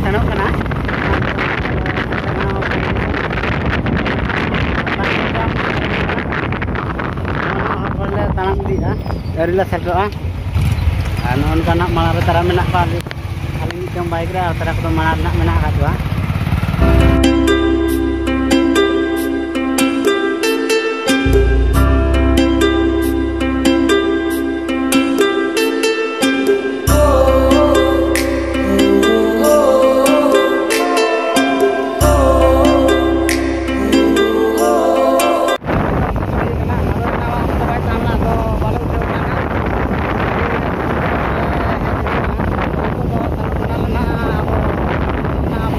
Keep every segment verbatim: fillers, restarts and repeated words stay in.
ᱥᱮᱱᱚᱜ ᱠᱟᱱᱟ᱾ ᱱᱚᱣᱟ ᱦᱚᱨ ᱞᱮ ᱛᱟᱲᱟᱢ ᱤᱫᱤᱭᱮᱫᱟ, ᱟᱹᱣᱨᱤ ᱞᱮ ᱥᱮᱴᱮᱨᱚᱜᱼᱟ᱾ ᱟᱨ ᱱᱚᱜᱼᱚ ᱱᱚᱝᱠᱟ ᱱᱟᱜ ᱢᱟᱲᱟᱝ ᱨᱮ ᱛᱟᱨᱟ ᱢᱮᱱᱟᱜ ᱠᱚᱣᱟ, ᱟᱹᱞᱤᱧ, ᱟᱹᱞᱤᱧ ᱢᱤᱫᱴᱟᱝ ᱵᱟᱭᱤᱠ ᱨᱮ, ᱟᱨ ᱛᱟᱨᱟ ᱠᱚᱫᱚ ᱢᱟᱲᱟᱝ ᱨᱮ ᱱᱟᱜ ᱢᱮᱱᱟᱜ ᱟᱠᱟᱫ ᱠᱚᱣᱟ᱾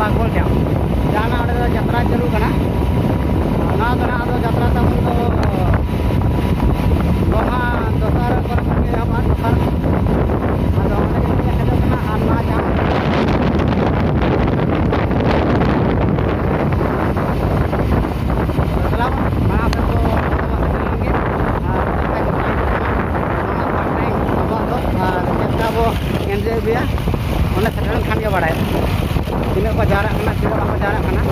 ᱵᱟᱜᱽᱵᱚᱞ ᱰᱮᱢ, ᱡᱟᱦᱟᱱᱟᱜ ᱚᱸᱰᱮ ᱫᱚ ᱡᱟᱛᱨᱟ ᱪᱟᱹᱞᱩ ᱠᱟᱱᱟ, ᱚᱱᱟ ᱫᱚ ᱱᱟᱦᱟᱜ ᱫᱚ ᱡᱟᱛᱨᱟ ᱛᱟᱵᱚᱱ ᱫᱚ ᱫᱚ ᱦᱟᱸᱜ ᱫᱚᱥᱟᱨ ᱠᱚᱨᱮ ᱠᱷᱚᱱ ᱜᱮ ᱮᱦᱚᱵᱚᱜᱼᱟ, ᱫᱚᱥᱟᱨ᱾ ᱟᱫᱚ ᱚᱸᱰᱮ ᱜᱮ ᱥᱮᱴᱮᱨᱚᱜ ᱠᱟᱱᱟ᱾ ᱟᱨ ᱱᱚᱣᱟ ᱡᱟᱦᱟᱸ ᱪᱟᱞᱟᱣ ᱢᱟᱲᱟᱝ ᱥᱮᱫ ᱫᱚ ᱥᱮᱴᱮᱨ ᱞᱮᱱ ᱜᱮ᱾ ᱟᱨ ᱚᱱᱠᱟ ᱜᱮ ᱟᱵᱚᱣᱟᱜ ᱫᱚ, ᱟᱨ ᱪᱮᱫ ᱞᱮᱠᱟ ᱵᱚ enjoy ᱟᱹᱜᱩᱭᱟ, ᱚᱸᱰᱮ ᱥᱮᱴᱮᱨ ᱞᱮᱱᱠᱷᱟᱱ ᱜᱮ ᱵᱟᱲᱟᱭᱚᱜᱼᱟ ᱛᱤᱱᱟᱹᱜ ᱠᱚ ᱡᱟᱣᱨᱟᱜ ᱠᱟᱱᱟ, ᱛᱤᱱᱟᱹᱜ ᱵᱟᱠᱚ ᱡᱟᱣᱨᱟᱜ ᱠᱟᱱᱟ᱾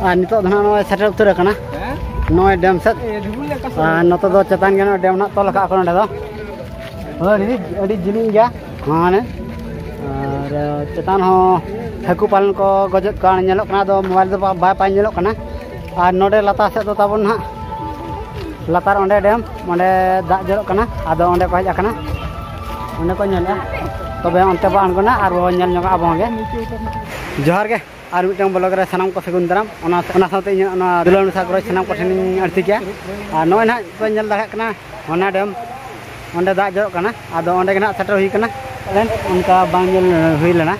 ᱟᱨ ᱱᱤᱛᱚᱜ ᱫᱚ ᱱᱟᱦᱟᱜ ᱱᱚᱜᱼᱚᱭ ᱥᱮᱴᱮᱨ ᱩᱛᱟᱹᱨ ᱟᱠᱟᱱᱟ ᱱᱚᱜᱼᱚᱭ ᱰᱮᱢ ᱥᱮᱫ᱾ ᱟᱨ ᱱᱚᱛᱮ ᱫᱚ ᱪᱮᱛᱟᱱ ᱜᱮ ᱱᱚᱜᱼᱚᱭ ᱰᱮᱢ ᱱᱟᱦᱟᱜ ᱛᱚᱞ ᱟᱠᱟᱫ ᱠᱚ ᱱᱚᱸᱰᱮ ᱫᱚ᱾ ᱦᱳᱭ, ᱟᱹᱰᱤ, ᱟᱹᱰᱤ ᱡᱤᱞᱤᱧ ᱜᱮᱭᱟ ᱢᱟᱱᱮ᱾ ᱟᱨ ᱪᱮᱛᱟᱱ ᱦᱚᱸ ᱦᱟᱹᱠᱩ ᱯᱟᱞᱚᱱ ᱠᱚ ᱜᱚᱡᱮᱫ ᱠᱚᱣᱟ, ᱧᱮᱞᱚᱜ ᱠᱟᱱᱟ᱾ ᱟᱫᱚ ᱢᱳᱵᱟᱭᱤᱞ ᱫᱚ ᱵᱟ-, ᱵᱟᱭ ᱯᱟᱭ ᱧᱮᱞᱚᱜ ᱠᱟᱱᱟ᱾ ᱟᱨ ᱱᱚᱰᱮ ᱞᱟᱛᱟᱨ ᱥᱮᱫ ᱫᱚ ᱛᱟᱵᱚᱱ ᱱᱟᱦᱟᱜ, ᱞᱟᱛᱟᱨ ᱚᱸᱰᱮ ᱰᱮᱢ, ᱚᱸᱰᱮ ᱫᱟᱜ ᱡᱚᱨᱚᱜ ᱠᱟᱱᱟ᱾ ᱟᱫᱚ ᱚᱸᱰᱮ ᱠᱚ ᱦᱮᱡ ᱟᱠᱟᱱᱟ, ᱚᱸᱰᱮ ᱠᱚ ᱧᱮᱞᱮᱜᱼᱟ᱾ ᱛᱚᱵᱮ ᱚᱱᱛᱮ ᱵᱚ ᱟᱬᱜᱚᱱᱟ ᱟᱨ ᱵᱚ ᱧᱮᱞ ᱧᱚᱜᱟ ᱟᱵᱚ ᱜᱮ᱾ ᱡᱚᱦᱟᱨ ᱜᱮ᱾ ᱟᱨ ᱢᱤᱫᱴᱟᱝ vlog ᱨᱮ ᱥᱟᱱᱟᱢ ᱠᱚ ᱥᱟᱹᱜᱩᱱ ᱫᱟᱨᱟᱢ᱾ ᱚᱱᱟ, ᱚᱱᱟ ᱥᱟᱶᱛᱮ ᱤᱧᱟᱹᱜ ᱱᱚᱣᱟ ᱫᱩᱞᱟᱹᱲ ᱢᱮᱥᱟ ᱜᱚᱲᱚ ᱥᱟᱱᱟᱢ ᱠᱚᱴᱷᱮᱱᱤᱧ ᱟᱹᱲᱛᱤ ᱠᱮᱭᱟ᱾ ᱟᱨ ᱱᱚᱜᱼᱚᱭ ᱱᱟᱦᱟᱜ ᱯᱮ ᱧᱮᱞ ᱫᱟᱲᱮᱭᱟᱜ ᱠᱟᱱᱟ, ᱚᱱᱟ ᱰᱮᱢ, ᱚᱸᱰᱮ ᱫᱟᱜ ᱡᱚᱨᱚᱜ ᱠᱟᱱᱟ᱾ ᱟᱫᱚ ᱚᱸᱰᱮ ᱜᱮ ᱱᱟᱦᱟᱜ ᱥᱮᱴᱮᱨ ᱦᱩᱭ ᱠᱟᱱᱟ᱾ ᱯᱟᱞᱮᱱ ᱚᱱᱠᱟ ᱵᱟᱝ ᱧᱮᱞ ᱦᱩᱭ ᱞᱮᱱᱟ᱾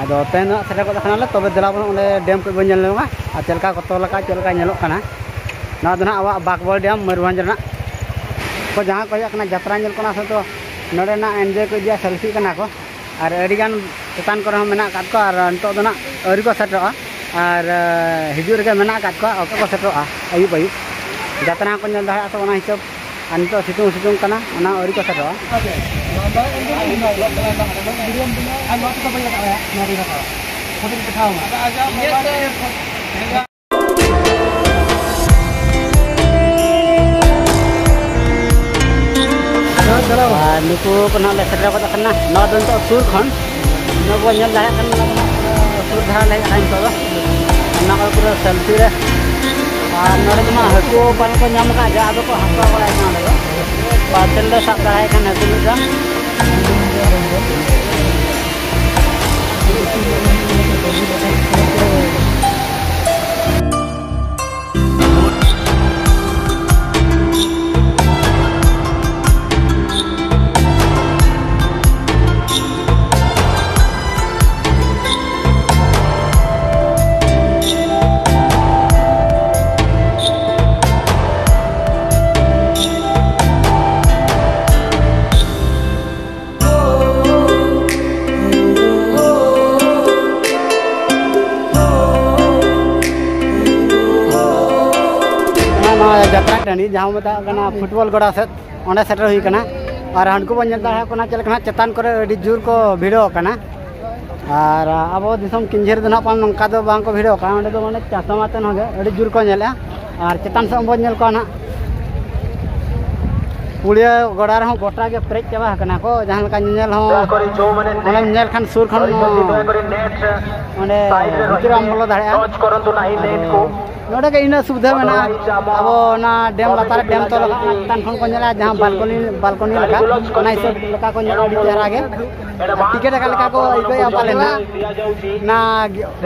ᱟᱫᱚ ᱛᱮᱦᱮᱧ ᱫᱚ ᱱᱟᱦᱟᱜ ᱥᱮᱴᱮᱨ ᱜᱚᱫ ᱟᱠᱟᱱᱟᱞᱮ᱾ ᱛᱚᱵᱮ ᱫᱮᱞᱟ ᱵᱚᱱ ᱚᱸᱰᱮ ᱰᱮᱢ ᱠᱚ ᱵᱚᱱ ᱧᱮᱞ ᱧᱚᱜᱟ ᱟᱨ ᱪᱮᱫ ᱞᱮᱠᱟ ᱠᱚ ᱛᱚᱞ ᱟᱠᱟᱫ, ᱪᱮᱫ ᱞᱮᱠᱟ ᱧᱮᱞᱚᱜ ᱠᱟᱱᱟ᱾ ᱱᱚᱣᱟ ᱫᱚ ᱱᱟᱦᱟᱜ ᱟᱵᱚᱣᱟᱜ ᱵᱟᱜᱽᱵᱚᱞ ᱰᱮᱢ, ᱢᱚᱭᱩᱨᱵᱷᱚᱸᱡᱽ ᱨᱮᱱᱟᱜ᱾ ᱠᱚ ᱡᱟᱦᱟᱸ ᱠᱚ ᱦᱮᱡ ᱟᱠᱟᱱᱟ ᱡᱟᱛᱨᱟ ᱧᱮᱞ ᱠᱚ, ᱚᱱᱟ ᱥᱟᱶᱛᱮ ᱱᱚᱰᱮᱱᱟᱜ enjoy ᱠᱚ ᱤᱫᱤᱭᱟ, selfie ᱠᱟᱱᱟ ᱠᱚ᱾ ᱟᱨ ᱟᱹᱰᱤᱜᱟᱱ ᱪᱮᱛᱟᱱ ᱠᱚᱨᱮ ᱦᱚᱸ ᱢᱮᱱᱟᱜ ᱟᱠᱟᱫ ᱠᱚᱣᱟ, ᱟᱨ ᱱᱤᱛᱚᱜ ᱫᱚ ᱱᱟᱜ ᱟᱹᱣᱨᱤ ᱠᱚ ᱥᱮᱴᱮᱨᱚᱜᱼᱟ᱾ ᱟᱨ, ᱮ, ᱦᱤᱡᱩᱜ ᱨᱮᱜᱮ ᱢᱮᱱᱟᱜ ᱟᱠᱟᱫ ᱠᱚᱣᱟ, ᱚᱠᱟ ᱠᱚ ᱥᱮᱴᱮᱨᱚᱜᱼᱟ ᱟᱹᱭᱩᱵ ᱟᱹᱭᱩᱵ᱾ ᱡᱟᱛᱨᱟ ᱦᱚᱸᱠᱚ ᱧᱮᱞ ᱫᱟᱲᱮᱭᱟᱜᱼᱟ ᱛᱚ, ᱚᱱᱟ ᱦᱤᱥᱟᱹᱵ᱾ ᱟᱨ ᱱᱤᱛᱚᱜ ᱥᱤᱛᱩᱝ ᱥᱤᱛᱩᱝ ᱠᱟᱱᱟ, ᱚᱱᱟ ᱟᱹᱣᱨᱤ ᱠᱚ ᱥᱮᱴᱮᱨᱚᱜᱼᱟ᱾ ᱟᱨ ᱱᱩᱠᱩ ᱠᱚ ᱱᱟᱦᱟᱜ ᱞᱮ ᱥᱮᱴᱮᱨ ᱜᱚᱫ ᱟᱠᱟᱱᱟ᱾ ᱱᱚᱣᱟ ᱫᱚ ᱱᱤᱛᱚᱜ ᱥᱩᱨ ᱠᱷᱚᱱ, ᱱᱚᱣᱟ ᱵᱚᱱ ᱧᱮᱞ ᱫᱟᱲᱮᱭᱟᱜ ᱠᱟᱱᱟ, ᱱᱚᱣᱟ ᱫᱚ ᱱᱟᱦᱟᱜ ᱥᱩᱨ ᱫᱷᱟᱨᱟ ᱞᱮ ᱦᱮᱡ ᱟᱠᱟᱱᱟ ᱱᱤᱛᱚᱜ ᱫᱚ᱾ ᱚᱱᱟ ᱠᱚ ᱯᱩᱨᱟᱹ ᱥᱮᱞᱯᱷᱤ ᱨᱮ᱾ ᱟᱨ ᱱᱚᱰᱮ ᱫᱚ ᱱᱟᱦᱟᱜ ᱦᱟᱹᱠᱩ ᱯᱟᱞᱮ ᱠᱚ ᱧᱟᱢ ᱟᱠᱟᱫ ᱜᱮᱭᱟ, ᱟᱫᱚ ᱠᱚ ᱦᱟᱹᱠᱩ ᱵᱟᱲᱟᱭ ᱠᱟᱱᱟ ᱱᱚᱰᱮ ᱫᱚ᱾ ᱯᱟᱨᱥᱮᱞ ᱞᱮ ᱥᱟᱵ ᱫᱟᱲᱮᱭᱟᱭ ᱠᱟᱱᱟ ᱦᱟᱹᱠᱩ ᱢᱤᱫ ᱫᱷᱟᱣ᱾ ᱱᱚᱣᱟ ᱡᱟᱛᱨᱟ ᱴᱟᱺᱰᱤ, ᱡᱟᱦᱟᱸ ᱠᱚ ᱢᱮᱛᱟᱜ ᱠᱟᱱᱟ ᱯᱷᱩᱴᱵᱚᱞ ᱜᱚᱰᱟ ᱥᱮᱫ, ᱚᱸᱰᱮ ᱥᱮᱴᱮᱨ ᱦᱩᱭ ᱠᱟᱱᱟ᱾ ᱟᱨ ᱦᱟᱱᱠᱩ ᱵᱚᱱ ᱧᱮᱞ ᱫᱟᱲᱮᱭᱟᱜ ᱠᱟᱱᱟ ᱪᱮᱫ ᱞᱮᱠᱟ ᱱᱟᱜ ᱪᱮᱛᱟᱱ ᱠᱚᱨᱮ ᱟᱹᱰᱤ ᱡᱳᱨ ᱠᱚ ᱵᱷᱤᱲᱚᱜ ᱠᱟᱱᱟ᱾ ᱟᱨ ᱟᱵᱚ ᱫᱤᱥᱚᱢ ᱠᱤᱧᱡᱷᱤᱨ ᱫᱚ ᱱᱟᱜ ᱯᱟᱞᱮᱱ ᱱᱚᱝᱠᱟ ᱫᱚ ᱵᱟᱝ ᱠᱚ ᱵᱷᱤᱲᱚᱜ ᱠᱟᱱᱟ᱾ ᱚᱸᱰᱮ ᱫᱚ ᱢᱟᱱᱮ ᱪᱟᱛᱚᱢ ᱟᱛᱮᱱ ᱦᱚᱸ ᱜᱮ ᱟᱹᱰᱤ ᱡᱳᱨ ᱠᱚ ᱧᱮᱞᱮᱜᱼᱟ᱾ ᱟᱨ ᱪᱮᱛᱟᱱ ᱥᱮᱫ ᱵᱚᱱ ᱧᱮᱞ ᱠᱚᱣᱟ ᱱᱟᱜ, ᱯᱩᱲᱤᱭᱟᱹ ᱜᱚᱰᱟ ᱨᱮᱦᱚᱸ ᱜᱚᱴᱟ ᱜᱮ ᱯᱮᱨᱮᱡ ᱪᱟᱵᱟ ᱟᱠᱟᱱᱟ ᱠᱚ᱾ ᱡᱟᱦᱟᱸ ᱞᱮᱠᱟ ᱧᱮᱧᱮᱞ ᱦᱚᱸ, ᱚᱸᱰᱮᱢ ᱧᱮᱞ ᱠᱷᱟᱱ ᱥᱩᱨ ᱠᱷᱚᱱ ᱚᱸᱰᱮ ᱵᱷᱤᱛᱤᱨ ᱵᱟᱢ ᱵᱚᱞᱚ ᱫᱟᱲᱮᱭᱟᱜᱼᱟ᱾ ᱟᱫᱚ ᱱᱚᱰᱮ ᱜᱮ ᱤᱱᱟᱹ ᱥᱩᱵᱤᱫᱷᱟ ᱢᱮᱱᱟᱜᱼᱟ᱾ ᱟᱵᱚ ᱚᱱᱟ ᱰᱮᱢ ᱞᱟᱛᱟᱨ ᱨᱮ ᱰᱮᱢ ᱛᱚᱞ ᱟᱠᱟᱫᱼᱟ, ᱪᱮᱛᱟᱱ ᱠᱷᱚᱱ ᱠᱚ ᱧᱮᱞᱟ ᱡᱟᱦᱟᱸ ᱵᱟᱞᱠᱚᱱᱤ, ᱵᱟᱞᱠᱚᱱᱤ ᱞᱮᱠᱟ, ᱚᱱᱟ ᱦᱤᱥᱟᱹᱵ ᱞᱮᱠᱟ ᱠᱚ ᱧᱮᱞᱟ, ᱟᱹᱰᱤ ᱪᱮᱦᱨᱟ ᱜᱮ᱾ ᱴᱤᱠᱤᱴ ᱟᱠᱟᱫ ᱞᱮᱠᱟ ᱠᱚ ᱟᱹᱭᱠᱟᱹᱣᱮᱫᱼᱟ ᱯᱟᱞᱮᱱ ᱦᱟᱸᱜ᱾ ᱚᱱᱟ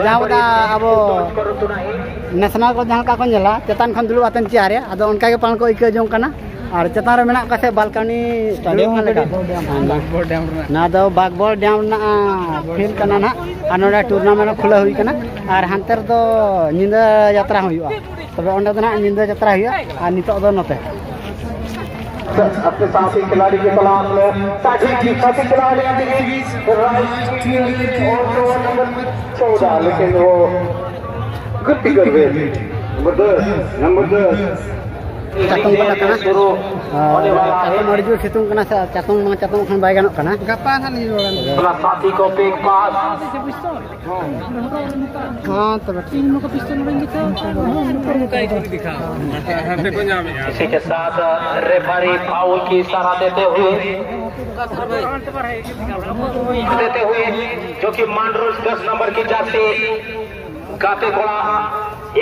ᱡᱟᱦᱟᱸ ᱵᱚᱞᱮ ᱟᱵᱚ ᱱᱮᱥᱱᱟᱞ ᱠᱚ ᱡᱟᱦᱟᱸ ᱞᱮᱠᱟ ᱠᱚ ᱧᱮᱞᱟ, ᱪᱮᱛᱟᱱ ᱠᱷᱚᱱ ᱫᱩᱲᱩᱵ ᱟᱛᱮᱱ ᱪᱮᱭᱟᱨ ᱨᱮ, ᱟᱫᱚ ᱚᱱᱠᱟ ᱜᱮ ᱯᱟᱞᱮᱱ ᱠᱚ ᱟᱹᱭᱠᱟᱹᱣ ᱡᱚᱝ ᱠᱟᱱᱟ᱾ ᱟᱨ ᱪᱮᱛᱟᱱ ᱨᱮ ᱢᱮᱱᱟᱜ ᱠᱚᱣᱟ ᱥᱮ ᱵᱟᱞᱠᱚᱱᱤ ᱥᱴᱮᱰᱤᱭᱟᱢ ᱞᱮᱠᱟ? ᱵᱟᱜᱽᱵᱚᱲ ᱰᱮᱢ ᱨᱮᱱᱟᱜ᱾ ᱱᱚᱣᱟ ᱫᱚ ᱵᱟᱜᱽᱵᱚᱲ ᱰᱮᱢ ᱨᱮᱱᱟᱜ ᱯᱷᱤᱞᱰ ᱠᱟᱱᱟ ᱱᱟᱦᱟᱜ᱾ ᱟᱨ ᱱᱚᱰᱮ ᱴᱩᱨᱱᱟᱢᱮᱱᱴ ᱠᱷᱩᱞᱟᱹᱣ ᱦᱩᱭ ᱠᱟᱱᱟ᱾ ᱟᱨ ᱦᱟᱱᱛᱮ ᱨᱮᱫᱚ ᱧᱤᱫᱟᱹ ᱡᱟᱛᱨᱟ ᱦᱩᱭᱩᱜᱼᱟ᱾ ᱛᱚᱵᱮ ᱚᱸᱰᱮ ᱫᱚ ᱱᱟᱦᱟᱜ ᱧᱤᱫᱟᱹ ᱡᱟᱛᱨᱟ ᱦᱩᱭᱩᱜᱼᱟ᱾ ᱟᱨ ᱱᱤᱛᱚᱜ ᱫᱚ ᱱᱚᱛᱮ᱾ अपने साथी खिलाड़ी की तलाश में साथी, साथी खिलाड़ी की राइट और नंबर चौदह, लेकिन वो गलती कर गए। नंबर दस, नंबर दस। ᱪᱟᱛᱚᱢ ᱜᱚᱰᱟ ᱠᱟᱱᱟ᱾ ᱟᱨ ᱪᱟᱛᱚᱢ ᱟᱹᱰᱤ ᱡᱳᱨ ᱥᱤᱛᱩᱝ ᱠᱟᱱᱟ ᱥᱮ, ᱪᱟᱛᱚᱢ ᱵᱟᱝ ᱪᱟᱛᱚᱢ ᱠᱷᱟᱱ ᱵᱟᱭ ᱜᱟᱱᱚᱜ ᱠᱟᱱᱟ᱾ ᱜᱟᱯᱟ ᱦᱟᱸᱜ ᱞᱤᱧ ᱨᱩᱣᱟᱹᱲᱟ᱾ ᱚᱱᱟ ᱥᱟᱛᱷᱤ ᱠᱚ ᱯᱤᱠ ᱯᱟᱥ᱾ ᱦᱮᱸ, ᱛᱚᱵᱮ ᱴᱷᱤᱠ᱾ ᱤᱥᱤ ᱠᱮ ᱥᱟᱛᱷ ᱨᱮᱯᱷᱟᱨᱤ ᱯᱷᱟᱣᱩᱞ ᱠᱤ ᱤᱥᱟᱨᱟ ᱫᱮᱛᱮ ᱦᱩᱭᱮ, ᱫᱮᱛᱮ ᱦᱩᱭᱮ, ᱡᱚ ᱠᱤ ᱢᱟᱱᱰᱨᱳᱡ ᱫᱚᱥ ᱱᱚᱢᱵᱚᱨ ᱠᱤ ᱡᱟᱨᱥᱤ ᱜᱟᱛᱮ ᱠᱚᱲᱟ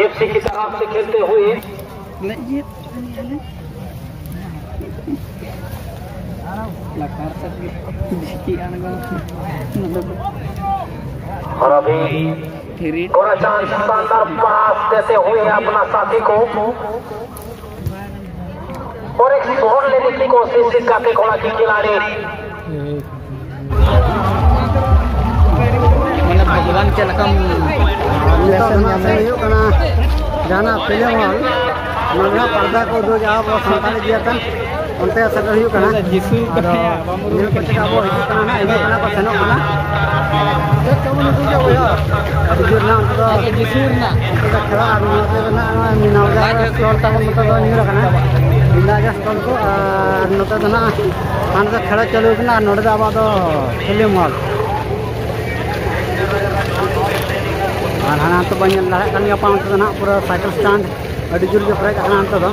ᱮᱯᱷᱥᱤ ᱠᱤ ᱛᱟᱨᱟᱯᱷ ᱥᱮ ᱠᱷᱮᱞᱛᱮ ᱦᱩᱭᱮ᱾ ᱞᱟᱛᱟᱨ ᱥᱮᱫ ᱜᱮ ᱡᱷᱤᱠᱤ ᱟᱬᱜᱚ᱾ ᱱᱚᱰᱮ ᱫᱚ ᱟᱨ ᱟᱵᱷᱤ ᱛᱷᱤᱨᱤ᱾ ᱛᱷᱚᱲᱟ ᱪᱟᱱᱥ ᱥᱟᱱᱫᱟᱨ ᱯᱟᱥ ᱫᱮᱛᱮ ᱦᱩᱭᱮ ᱟᱯᱱᱟ ᱥᱟᱛᱷᱤ ᱠᱚ᱾ ᱚᱨ ᱮᱠ ᱥᱚᱦᱚᱨ ᱞᱮᱱᱤᱠᱤ ᱠᱚ ᱥᱤᱥᱤ ᱠᱟᱛᱮ ᱠᱚᱲᱟ ᱠᱤ ᱠᱷᱤᱞᱟᱲᱤ᱾ ᱢᱟᱱᱮ ᱵᱷᱚᱜᱚᱵᱟᱱ ᱪᱮᱫ ᱞᱮᱠᱟᱢ ᱱᱤᱛᱚᱜ ᱫᱚ ᱱᱟᱜ ᱥᱮᱱ ᱦᱩᱭᱩᱜ ᱠᱟᱱᱟ ᱡᱟᱦᱟᱱᱟᱜ ᱯᱷᱤᱞᱢ ᱦᱚᱞ, ᱱᱚᱰᱮ ᱱᱟᱜ ᱯᱟᱨᱫᱟ ᱠᱚ ᱩᱫᱩᱜᱟ ᱟᱵᱚ ᱥᱟᱱᱛᱟᱲᱤ ᱤᱫᱤ ᱠᱟᱛᱮ, ᱚᱱᱛᱮ ᱥᱮᱴᱮᱨ ᱦᱩᱭᱩᱜ ᱠᱟᱱᱟ᱾ ᱟᱫᱚ ᱧᱮᱞ ᱠᱚ ᱪᱮᱫ ᱟᱵᱚ ᱦᱤᱡᱩᱜ ᱠᱟᱱᱟ ᱱᱟᱜ, ᱦᱤᱡᱩᱜ ᱠᱟᱱᱟ ᱠᱚ, ᱥᱮᱱᱚᱜ ᱠᱟᱱᱟ᱾ ᱟᱹᱰᱤ ᱡᱳᱨ ᱱᱟᱜ ᱚᱱᱛᱮ ᱫᱚ, ᱚᱱᱛᱮ ᱫᱚ ᱠᱷᱮᱞᱟ ᱟᱨ ᱱᱚᱛᱮ ᱫᱚ ᱱᱟᱜ ᱱᱚᱣᱟ ᱢᱤᱱᱟ ᱵᱟᱡᱟᱨ ᱨᱮ ᱥᱴᱚᱞ ᱛᱟᱵᱚᱱ ᱱᱚᱛᱮ ᱫᱚ ᱧᱩᱨ ᱟᱠᱟᱱᱟ, ᱢᱤᱱᱟ ᱵᱟᱡᱟᱨ ᱥᱴᱚᱞ ᱠᱚ᱾ ᱟᱨ ᱱᱚᱛᱮ ᱫᱚ ᱱᱟᱜ ᱦᱟᱱᱛᱮ ᱠᱷᱮᱞᱟ ᱪᱟᱹᱞᱩ ᱠᱟᱱᱟ, ᱟᱨ ᱱᱚᱰᱮ ᱫᱚ ᱟᱵᱚᱣᱟᱜ ᱫᱚ ᱯᱷᱤᱞᱢ ᱦᱚᱞ᱾ ᱟᱨ ᱦᱟᱱᱟ ᱱᱤᱛᱚᱜ ᱵᱚᱱ ᱧᱮᱞ ᱫᱟᱲᱮᱭᱟᱜ ᱠᱟᱱ ᱜᱮᱭᱟ, ᱯᱟᱥ ᱨᱮ ᱱᱟᱦᱟᱜ ᱯᱩᱨᱟᱹ ᱥᱟᱭᱠᱮᱞ ᱥᱴᱮᱱᱰ ᱟᱹᱰᱤ ᱡᱳᱨ ᱜᱮ ᱯᱮᱨᱮᱡ ᱟᱠᱟᱱᱟ ᱱᱤᱛᱚᱜ ᱫᱚ᱾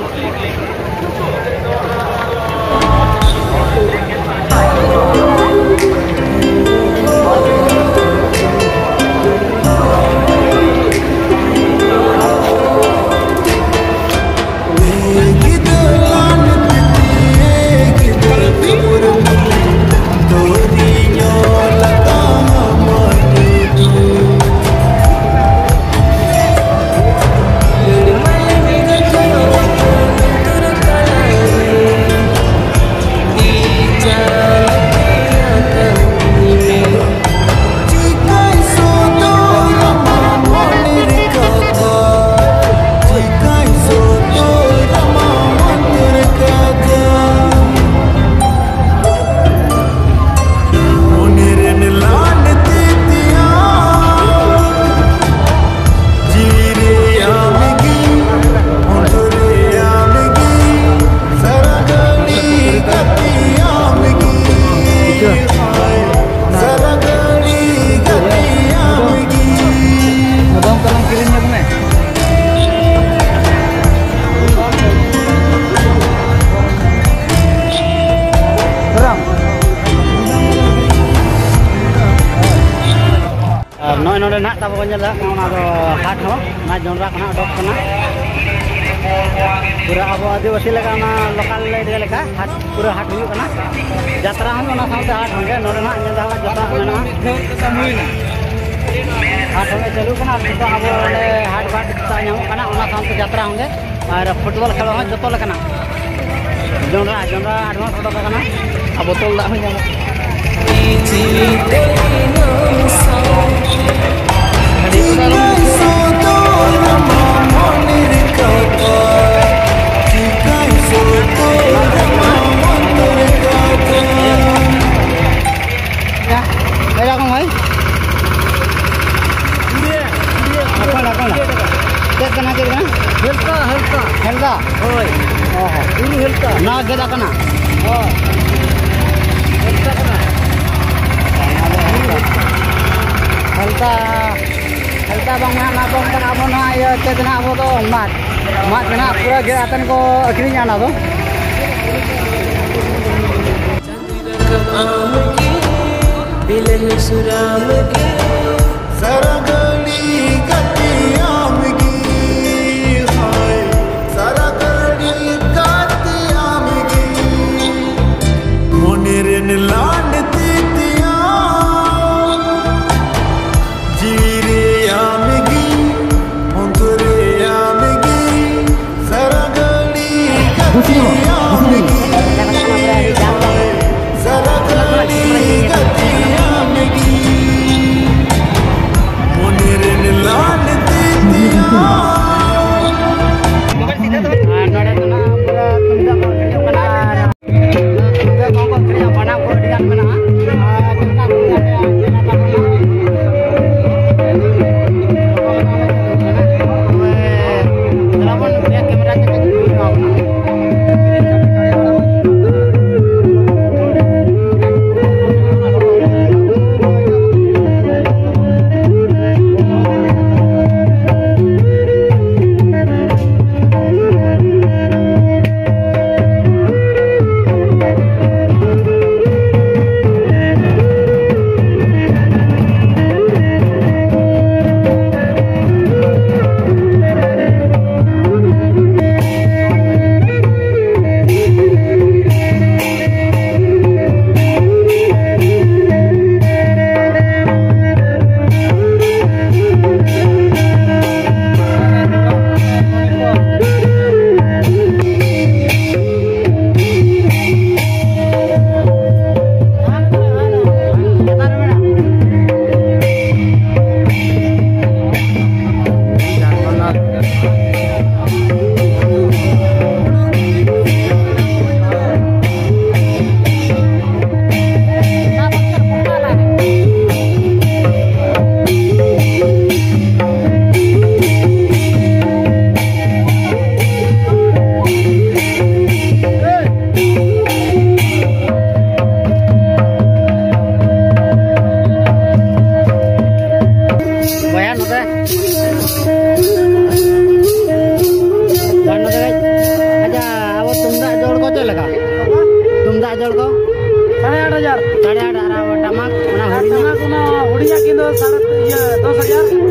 ᱱᱚᱰᱮ ᱱᱟᱦᱟᱜ ᱛᱟᱵᱚ ᱵᱚᱱ ᱧᱮᱞ ᱫᱟᱲᱮᱭᱟᱜ ᱠᱟᱱᱟ, ᱚᱱᱟ ᱫᱚ ᱦᱟᱴ ᱦᱚᱸ, ᱚᱱᱟ ᱡᱚᱱᱰᱨᱟ ᱠᱷᱚᱱᱟᱜ ᱚᱰᱚᱠ ᱠᱟᱱᱟ᱾ ᱯᱩᱨᱟᱹ ᱟᱵᱚ ᱟᱹᱫᱤᱵᱟᱹᱥᱤ ᱞᱮᱠᱟ, ᱚᱱᱟ ᱞᱳᱠᱟᱞ ᱞᱮᱠᱟ ᱦᱟᱴ, ᱯᱩᱨᱟᱹ ᱦᱟᱴ ᱦᱩᱭᱩᱜ ᱠᱟᱱᱟ᱾ ᱡᱟᱛᱨᱟ ᱦᱚᱸ ᱚᱱᱟ ᱥᱟᱶᱛᱮ ᱦᱟᱴ ᱦᱚᱸᱜᱮ ᱱᱚᱰᱮ ᱱᱟᱦᱟᱜ ᱧᱮᱞ ᱫᱟᱲᱮᱭᱟᱜ ᱡᱚᱛᱚᱣᱟᱜ ᱢᱮᱱᱟᱜᱼᱟ᱾ ᱦᱟᱴ ᱦᱚᱸᱜᱮ ᱪᱟᱹᱞᱩᱜ ᱠᱟᱱᱟ ᱟᱨ ᱱᱤᱛᱚᱜ ᱟᱵᱚ ᱚᱸᱰᱮ ᱦᱟᱴ ᱵᱟᱴ ᱡᱚᱛᱚ ᱧᱟᱢᱚᱜ ᱠᱟᱱᱟ, ᱚᱱᱟ ᱥᱟᱶᱛᱮ ᱡᱟᱛᱨᱟ ᱦᱚᱸᱜᱮ᱾ ᱟᱨ ᱯᱷᱩᱴᱵᱚᱞ ᱠᱷᱮᱞ ᱦᱚᱸ ᱡᱚᱛᱚ ᱞᱮᱠᱟᱱᱟᱜ᱾ ᱡᱚᱱᱰᱨᱟ, ᱡᱚᱱᱰᱨᱟ advance ᱚᱰᱚᱠ ᱟᱠᱟᱱᱟ᱾ ᱟᱨ ᱵᱳᱛᱚᱞ ᱫᱟᱜ ᱦᱚᱸ ᱧᱟᱢᱚᱜ ᱠᱟᱱᱟ᱾ ᱪᱮᱫ ᱠᱟᱱᱟ, ᱪᱮᱫ ᱠᱟᱱᱟ? ᱦᱮᱞᱛᱟ, ᱦᱮᱞᱛᱟ᱾ ᱦᱮᱞᱛᱟ? ᱦᱳᱭ᱾ ᱚ ᱦᱚᱸ᱾ ᱵᱩᱨᱩ ᱦᱮᱞᱛᱟ᱾ ᱱᱚᱣᱟ ᱜᱮᱫ ᱟᱠᱟᱱᱟ? ᱦᱳᱭ᱾ ᱦᱮᱞᱛᱟ ᱠᱟᱱᱟ᱾ ᱦᱮᱞᱛᱟ, ᱦᱮᱞᱛᱟ ᱵᱟᱝ ᱢᱮᱱᱟᱜ, ᱱᱚᱣᱟ ᱫᱚ ᱚᱱᱠᱟᱱᱟᱜ ᱟᱵᱚ ᱱᱚᱣᱟ ᱤᱭᱟᱹ ᱪᱮᱫ ᱱᱟᱜ ᱟᱵᱚ ᱫᱚ ᱢᱟᱫ, ᱢᱟᱫ ᱢᱮᱱᱟᱜ, ᱯᱩᱨᱟᱹ ᱜᱮᱫ ᱟᱛᱮᱱ ᱠᱚ ᱟᱹᱠᱷᱨᱤᱧᱟ ᱚᱱᱟ ᱫᱚ᱾ ᱥᱟᱨᱟ ᱜᱷᱟᱹᱲᱤ ᱜᱟᱛᱮ ᱟᱢ ᱜᱮ, ᱦᱳᱭ, ᱥᱟᱨᱟ ᱜᱷᱟᱹᱲᱤ ᱜᱟᱛᱮ ᱟᱢ ᱜᱮ᱾ ᱢᱚᱱᱮ ᱨᱮᱱ ᱞᱟᱰ ᱛᱤᱛᱤᱭᱟ, ᱡᱤᱣᱤ ᱨᱮ ᱟᱢ ᱜᱮ, ᱚᱱᱛᱚᱨ ᱨᱮ ᱟᱢ ᱜᱮ, ᱥᱟᱨᱟ ᱜᱷᱟᱹᱲᱤ ᱜᱟᱛᱮ ᱟᱢ ᱜᱮ, ᱥᱟᱨᱟ ᱜᱷᱟᱹᱲᱤ ᱜᱟᱛᱮ ᱟᱢ ᱜᱮ᱾ ᱢᱚᱱᱮ ᱨᱮᱱ ᱞᱟᱰ ᱛᱤᱛᱤᱭᱟ᱾ ᱟᱨ ᱱᱚᱰᱮ ᱫᱚ ᱱᱟᱜ ᱯᱩᱨᱟᱹ ᱛᱩᱢᱫᱟᱜ ᱠᱚ ᱦᱩᱭᱩᱜ ᱠᱟᱱᱟ᱾ ᱟᱨ ᱛᱩᱢᱫᱟᱹᱜ ᱠᱚᱦᱚᱸ ᱠᱚ ᱟᱹᱠᱷᱨᱤᱧᱟ, ᱵᱟᱱᱟᱢ ᱠᱚ ᱟᱹᱰᱤ ᱜᱟᱱ ᱢᱮᱱᱟᱜᱼᱟ᱾ ᱟᱨ ᱚᱱᱟ ᱠᱚ ᱠᱟᱛᱮ ᱟᱹᱠᱷᱨᱤᱧ ᱟᱠᱟᱫ ᱠᱚᱣᱟ᱾ ᱛᱚᱵᱮ ᱫᱮᱞᱟ ᱵᱚᱱ ᱱᱩᱠᱩᱭᱟᱜ camera ᱛᱮ ᱠᱟᱹᱡ ᱵᱚᱱ ᱮᱢᱟ ᱵᱚᱱᱟ᱾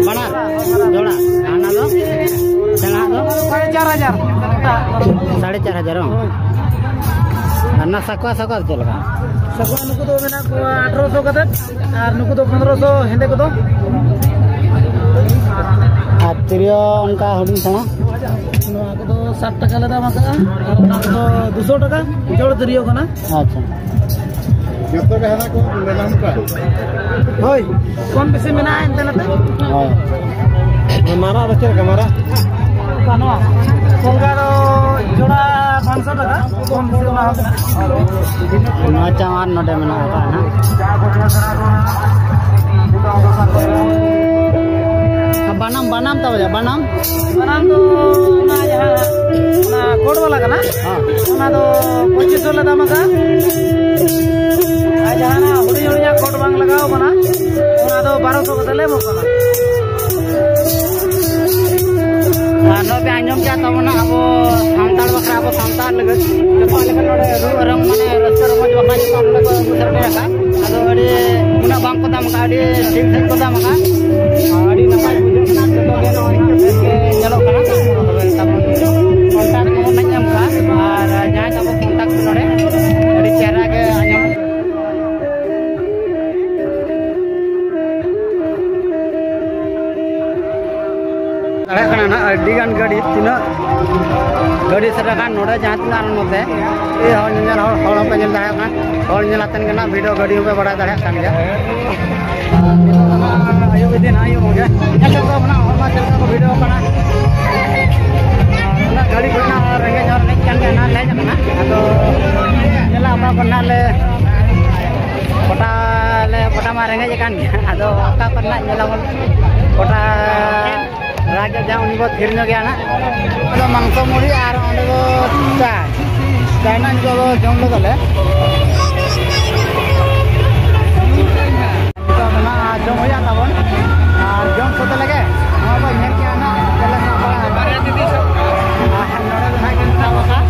ᱵᱟᱱᱟᱨ ᱡᱚᱲᱟ᱾ ᱦᱟᱱᱟ ᱫᱚ, ᱥᱮᱬᱟ ᱫᱚ? ᱥᱟᱲᱮ ᱪᱟᱨ ᱦᱟᱡᱟᱨ᱾ ᱥᱟᱲᱮ ᱪᱟᱨ ᱦᱟᱡᱟᱨ ᱵᱟᱝ? ᱟᱨ ᱚᱱᱟ ᱥᱟᱠᱣᱟ, ᱥᱟᱠᱣᱟ ᱫᱚ ᱪᱮᱫ ᱞᱮᱠᱟ? ᱥᱟᱠᱣᱟ ᱱᱩᱠᱩ ᱫᱚ ᱢᱮᱱᱟᱜ ᱠᱚᱣᱟ ᱟᱴᱷᱨᱚᱥᱚ ᱠᱟᱛᱮ, ᱟᱨ ᱱᱩᱠᱩ ᱫᱚ ᱯᱚᱱᱨᱚᱥᱚ, ᱦᱮᱸᱫᱮ ᱠᱚᱫᱚ᱾ ᱟᱨ ᱛᱤᱨᱭᱳ ᱚᱱᱠᱟ ᱦᱩᱰᱤᱧ ᱥᱮᱬᱟ? ᱱᱚᱣᱟ ᱠᱚᱫᱚ ᱥᱟᱴ ᱴᱟᱠᱟ ᱞᱮ ᱫᱟᱢ ᱟᱠᱟᱫᱼᱟ, ᱟᱨ ᱚᱱᱟ ᱠᱚᱫᱚ ᱫᱩᱥᱚ ᱴᱟᱠᱟ, ᱡᱚᱲ ᱛᱤᱨᱭᱳ ᱠᱟᱱᱟ᱾ ᱟᱪᱪᱷᱟ᱾ ᱡᱚᱛᱚ ᱜᱮ ᱦᱟᱱᱟ ᱠᱚ ᱢᱮᱱᱟᱜ ᱠᱚᱣᱟ? ᱦᱳᱭ, ᱠᱚᱢ ᱵᱮᱥᱤ ᱢᱮᱱᱟᱜᱼᱟ ᱮᱱᱛᱮ ᱱᱚᱛᱮ᱾ ᱦᱳᱭ᱾ ᱢᱟᱨᱟᱜ ᱫᱚ ᱪᱮᱫ ᱞᱮᱠᱟ ᱢᱟᱨᱟᱜ? ᱚᱠᱟ ᱱᱚᱣᱟ? ᱠᱚᱞᱜᱟ ᱫᱚ ᱡᱚᱲᱟ ᱯᱟᱸᱪᱥᱚ ᱴᱟᱠᱟ, ᱠᱚᱢ ᱵᱮᱥᱤ ᱚᱱᱟ ᱦᱚᱸ ᱢᱮᱱᱟᱜᱼᱟ᱾ ᱱᱚᱣᱟ ᱪᱟᱣᱟᱨ ᱱᱚᱰᱮ ᱢᱮᱱᱟᱜ ᱟᱠᱟᱫᱼᱟ ᱱᱟᱦᱟᱜ᱾ ᱵᱟᱱᱟᱢ, ᱵᱟᱱᱟᱢ ᱛᱟᱵᱚ ᱡᱟ, ᱵᱟᱱᱟᱢ? ᱵᱟᱱᱟᱢ ᱫᱚ ᱚᱱᱟ ᱡᱟᱦᱟᱸ, ᱚᱱᱟ ᱠᱳᱰ ᱵᱟᱞᱟ ᱠᱟᱱᱟ᱾ ᱦᱮᱸ᱾ ᱚᱱᱟ ᱫᱚ ᱯᱚᱸᱪᱤᱥ ᱥᱚ ᱞᱮ ᱫᱟᱢ ᱟᱠᱟᱫᱼᱟ᱾ ᱟᱨ ᱡᱟᱦᱟᱸ ᱦᱩᱰᱤᱧ ᱦᱩᱰᱤᱧᱟᱜ ᱠᱳᱰ ᱵᱟᱝ ᱞᱟᱜᱟᱣ ᱠᱟᱱᱟ, ᱚᱱᱟ ᱫᱚ ᱵᱟᱨᱚ ᱥᱚ ᱠᱟᱛᱮ ᱞᱮ ᱮᱢᱚᱜ ᱠᱟᱱᱟ᱾ ᱟᱨ ᱱᱚᱜᱼᱚᱭ ᱯᱮ ᱟᱸᱡᱚᱢ ᱠᱮᱫ ᱛᱟᱵᱚᱱᱟ, ᱟᱵᱚ ᱥᱟᱱᱛᱟᱲ ᱵᱟᱠᱷᱨᱟ, ᱟᱵᱚ ᱥᱟᱱᱛᱟᱲ ᱞᱟᱹᱜᱤᱫ ᱡᱚᱛᱚ ᱞᱮᱠᱟᱱ ᱱᱚᱰᱮ ᱨᱩ ᱨᱚᱝ, ᱢᱟᱱᱮ, ᱨᱟᱹᱥᱠᱟᱹ ᱨᱚᱢᱚᱡᱽ ᱵᱟᱠᱷᱨᱟ ᱡᱚᱛᱚ ᱱᱚᱰᱮ ᱠᱚ ᱟᱹᱜᱩ ᱥᱮᱴᱮᱨ ᱟᱠᱟᱫ᱾ ᱟᱫᱚ ᱟᱹᱰᱤ ᱩᱱᱟᱹᱜ ᱵᱟᱝ ᱠᱚ ᱫᱟᱢ ᱟᱠᱟᱫ, ᱟᱹᱰᱤ ᱴᱷᱤᱠ ᱥᱟᱺᱦᱤᱡ ᱠᱚ ᱫᱟᱢ ᱟᱠᱟᱫ᱾ ᱟᱹᱰᱤ ᱱᱟᱯᱟᱭ ᱵᱩᱡᱷᱟᱹᱜ ᱠᱟᱱᱟ, ᱡᱚᱛᱚ ᱜᱮ ᱱᱚᱜᱼᱚᱭ ᱵᱮᱥ ᱜᱮ ᱧᱮᱞᱚᱜ ᱠᱟᱱᱟ᱾ ᱠᱚᱱᱴᱟᱠᱴ ᱱᱚᱢᱵᱚᱨ ᱞᱤᱧ ᱮᱢ ᱠᱟᱜᱼᱟ, ᱟᱨ ᱡᱟᱦᱟᱸᱭ ᱛᱟᱵᱚ ᱠᱚᱱᱴᱟᱠᱴ ᱱᱚᱰᱮ ᱟᱹᱰᱤ ᱪᱮᱦᱨᱟ ᱜᱮ ᱟᱸᱡᱚᱢ ᱫᱟᱲᱮᱭᱟᱜ ᱠᱟᱱᱟ ᱱᱟᱦᱟᱜ, ᱟᱹᱰᱤ ᱜᱟᱱ ᱜᱟᱹᱰᱤ, ᱛᱤᱱᱟᱹᱜ ᱜᱟᱹᱰᱤ ᱥᱮᱴᱮᱨ ᱟᱠᱟᱱ ᱱᱚᱰᱮ, ᱡᱟᱦᱟᱸ ᱛᱤᱱᱟᱹᱜ ᱟᱨ ᱱᱚᱛᱮ, ᱮ, ᱦᱚᱲ ᱧᱮᱧᱮᱞ ᱦᱚᱲ, ᱦᱚᱲ ᱦᱚᱸᱯᱮ ᱧᱮᱞ ᱫᱟᱲᱮᱭᱟᱜ ᱠᱟᱱᱟ, ᱦᱚᱲ ᱧᱮᱞ ᱟᱛᱮᱱ ᱜᱮ ᱱᱟᱦᱟᱜ ᱵᱷᱤᱰᱤᱭᱳ ᱜᱟᱹᱰᱤ ᱦᱚᱸᱯᱮ ᱵᱟᱲᱟᱭ ᱫᱟᱲᱮᱭᱟᱜ ᱠᱟᱱ ᱜᱮᱭᱟ᱾ ᱟᱨ ᱱᱤᱛᱚᱜ ᱫᱚ ᱱᱟᱦᱟᱜ ᱟᱹᱭᱩᱵ ᱤᱫᱤ ᱱᱟᱦᱟᱜ ᱟᱹᱭᱩᱵ ᱜᱮ, ᱧᱮᱞ ᱦᱚᱪᱚ ᱠᱚᱣᱟ ᱱᱟᱦᱟᱜ ᱦᱚᱲ ᱢᱟ ᱪᱮᱫ ᱞᱮᱠᱟ ᱠᱚ ᱵᱷᱤᱰᱤᱭᱳ ᱠᱟᱱᱟ᱾ ᱟᱨ ᱩᱱᱟᱹᱜ ᱜᱟᱹᱰᱤ ᱠᱚ ᱱᱟᱦᱟᱜ ᱨᱮᱸᱜᱮᱡ ᱦᱚᱲ ᱨᱮᱸᱜᱮᱡ ᱠᱟᱱ ᱜᱮᱭᱟ, ᱱᱟᱦᱟᱜ ᱞᱮ ᱦᱮᱡ ᱟᱠᱟᱱᱟ᱾ ᱟᱫᱚ ᱧᱮᱞᱟ ᱚᱠᱟ ᱠᱚ ᱱᱟᱦᱟᱜ ᱞᱮ ᱯᱚᱴᱟ ᱞᱮ, ᱯᱚᱴᱟ ᱢᱟ ᱨᱮᱸᱜᱮᱡ ᱟᱠᱟᱱ ᱜᱮᱭᱟ, ᱟᱫᱚ ᱚᱠᱟ ᱠᱚᱨᱮᱱᱟᱜ ᱧᱮᱞᱟᱵᱚᱱ ᱯᱚᱴᱟ ᱨᱟᱡᱽ ᱡᱟᱦᱟᱸ ᱩᱱᱤ ᱵᱚ ᱛᱷᱤᱨ ᱧᱚᱜ ᱜᱮᱭᱟ ᱱᱟᱜ᱾ ᱟᱫᱚ ᱢᱟᱝᱥᱚ ᱢᱩᱲᱤ ᱟᱨ ᱚᱸᱰᱮ ᱫᱚ ᱪᱟ, ᱪᱟ ᱨᱮᱱᱟᱜ ᱧᱩᱛᱩᱢ ᱫᱚ ᱡᱚᱢ ᱞᱮᱫᱟᱞᱮ᱾ ᱱᱤᱛᱚᱜ ᱫᱚ ᱱᱟᱜ ᱡᱚᱢ ᱦᱩᱭᱩᱜᱼᱟ ᱛᱟᱵᱚᱱ, ᱟᱨ ᱡᱚᱢ ᱥᱟᱹᱛ ᱞᱮᱜᱮ ᱱᱚᱣᱟ ᱵᱚ ᱧᱮᱞ ᱠᱮᱜᱼᱟ ᱱᱟᱜ ᱪᱮᱫ ᱞᱮᱠᱟ ᱵᱟᱲᱟ᱾ ᱟᱨ ᱱᱚᱰᱮ ᱫᱚ ᱱᱟᱜ ᱠᱤᱱ ᱥᱟᱵ ᱟᱠᱟᱫ᱾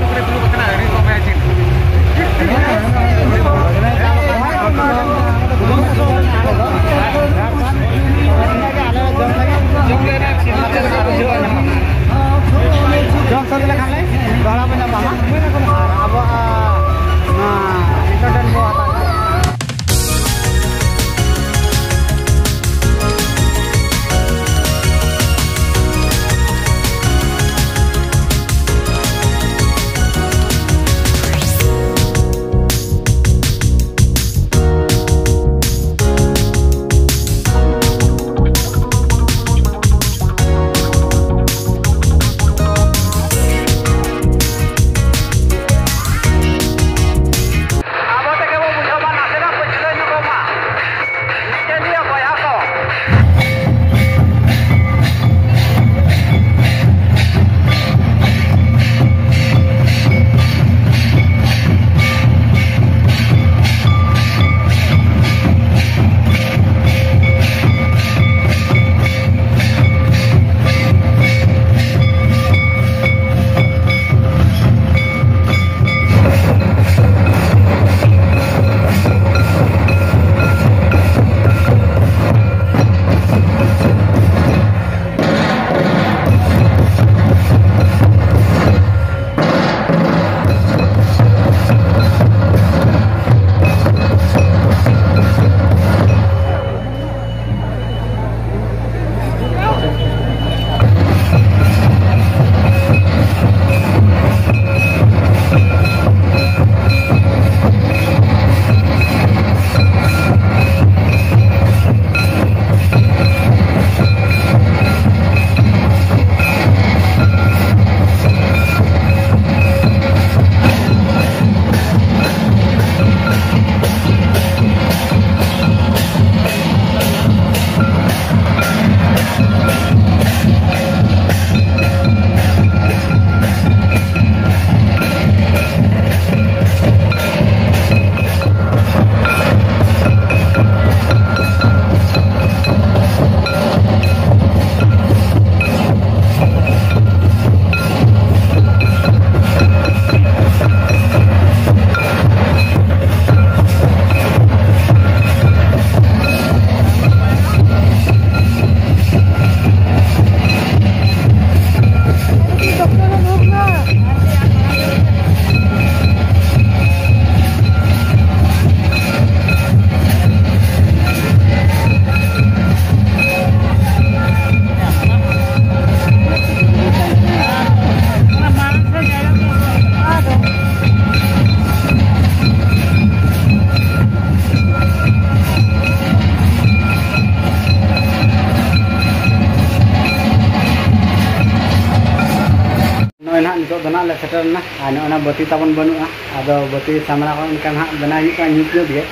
ᱱᱤᱛᱚᱜ ᱫᱚ ᱱᱟᱜ ᱞᱮ ᱥᱮᱴᱮᱨ ᱮᱱᱟ, ᱟᱨ ᱱᱚᱜᱼᱚᱭ ᱱᱟ ᱵᱟᱹᱛᱤ ᱛᱟᱵᱚᱱ ᱵᱟᱹᱱᱩᱜᱼᱟ᱾ ᱟᱫᱚ ᱵᱟᱹᱛᱤ ᱥᱟᱢᱵᱲᱟᱣ ᱠᱚ ᱮᱱᱠᱷᱟᱱ ᱦᱟᱸᱜ ᱵᱮᱱᱟᱣ ᱦᱩᱭᱩᱜ ᱠᱟᱱᱟ ᱧᱩᱛ ᱧᱩᱛ ᱜᱮ᱾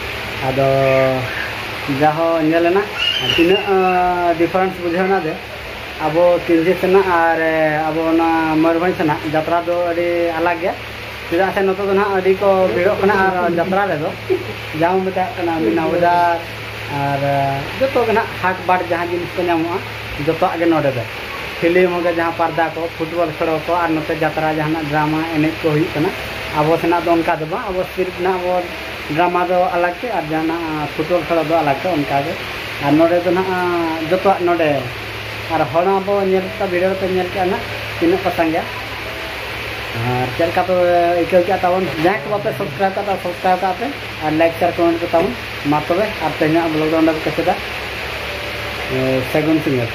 ᱟᱫᱚ ᱡᱟᱦᱚ ᱧᱮᱞ ᱮᱱᱟ ᱛᱤᱱᱟᱹᱜ ᱰᱤᱯᱷᱟᱨᱮᱱᱥ ᱵᱩᱡᱷᱟᱹᱣ ᱮᱱᱟ ᱡᱮ ᱟᱵᱚ ᱠᱮᱧᱡᱷᱤ ᱥᱮᱱᱟᱜ ᱟᱨ ᱟᱵᱚ ᱚᱱᱟ ᱢᱚᱭᱩᱨᱵᱷᱚᱸᱡᱽ ᱥᱮᱱᱟᱜ ᱡᱟᱛᱨᱟ ᱫᱚ ᱟᱹᱰᱤ ᱟᱞᱟᱜᱽ ᱜᱮᱭᱟ᱾ ᱪᱮᱫᱟᱜ ᱥᱮ ᱱᱚᱛᱮ ᱫᱚ ᱱᱟᱦᱟᱜ ᱟᱹᱰᱤ ᱠᱚ ᱵᱷᱤᱲᱚᱜ ᱠᱟᱱᱟ, ᱟᱨ ᱡᱟᱛᱨᱟ ᱨᱮᱫᱚ ᱡᱟᱦᱟᱸ ᱢᱮᱛᱟᱜ ᱠᱟᱱᱟ ᱢᱤᱱᱟ ᱵᱟᱡᱟᱨ ᱟᱨ ᱡᱚᱛᱚ ᱜᱮ ᱱᱟᱦᱟᱜ ᱦᱟᱴ ᱵᱟᱴ ᱡᱟᱦᱟᱸ ᱡᱤᱱᱤᱥ ᱠᱚ ᱧᱟᱢᱚᱜᱼᱟ, ᱡᱚᱛᱚᱣᱟᱜ ᱜᱮ ᱱᱚᱰᱮ ᱫᱚ᱾ ᱯᱷᱤᱞᱢ ᱦᱚᱸ ᱜᱮ ᱡᱟᱦᱟᱸ ᱯᱟᱨᱫᱟ ᱠᱚ, ᱯᱷᱩᱴᱵᱚᱞ ᱠᱷᱮᱞᱳ ᱠᱚ, ᱟᱨ ᱱᱚᱛᱮ ᱡᱟᱛᱨᱟ ᱡᱟᱦᱟᱱᱟᱜ ᱰᱨᱟᱢᱟ ᱮᱱᱮᱡ ᱠᱚ ᱦᱩᱭᱩᱜ ᱠᱟᱱᱟ᱾ ᱟᱵᱚ ᱥᱮᱱᱟᱜ ᱫᱚ ᱚᱱᱠᱟ ᱫᱚ ᱵᱟᱝ, ᱟᱵᱚ ᱥᱤᱨᱯ ᱱᱟᱦᱟᱜ ᱟᱵᱚ ᱰᱨᱟᱢᱟ ᱫᱚ ᱟᱞᱟᱜᱽ ᱛᱮ ᱟᱨ ᱡᱟᱦᱟᱱᱟᱜ ᱯᱷᱩᱴᱵᱚᱞ ᱠᱷᱮᱞᱳ ᱫᱚ ᱟᱞᱟᱜᱽ ᱛᱮ, ᱚᱱᱠᱟ ᱜᱮ᱾ ᱟᱨ ᱱᱚᱰᱮ ᱫᱚ ᱱᱟᱦᱟᱜ ᱡᱚᱛᱚᱣᱟᱜ ᱱᱚᱰᱮ᱾ ᱟᱨ ᱦᱚᱲ ᱦᱚᱸ ᱟᱵᱚ ᱧᱮᱞ ᱠᱮᱫᱟ, ᱵᱷᱤᱰᱤᱭᱳ ᱨᱮᱯᱮ ᱧᱮᱞ ᱠᱮᱫᱟ ᱱᱟᱦᱟᱜ ᱛᱤᱱᱟᱹᱜ ᱠᱚ ᱥᱟᱸᱜᱮᱭᱟ᱾ ᱟᱨ ᱪᱮᱫ ᱞᱮᱠᱟ ᱯᱮ ᱟᱹᱭᱠᱟᱹᱣ ᱠᱮᱫᱟ ᱛᱟᱵᱚᱱ? ᱡᱟᱦᱟᱸᱭ ᱠᱚ ᱵᱟᱯᱮ ᱥᱟᱵᱥᱠᱨᱟᱭᱤᱵ ᱠᱟᱫᱟ, ᱥᱟᱵᱥᱠᱨᱟᱭᱤᱵ ᱠᱟᱜ ᱯᱮ ᱟᱨ ᱞᱟᱭᱤᱠ ᱥᱮᱭᱟᱨ ᱠᱚᱢᱮᱱᱴ ᱯᱮ ᱛᱟᱵᱚᱱ᱾ ᱢᱟ ᱛᱚᱵᱮ, ᱟᱨ ᱛᱮᱦᱮᱧᱟᱜ ᱵᱞᱚᱜ ᱫᱚ ᱚᱸᱰᱮ ᱵᱚ ᱠᱮᱪᱮᱫᱟ᱾ ᱮ, ᱥᱟᱹᱜᱩᱱ ᱥᱤᱸᱜᱟᱹᱲ᱾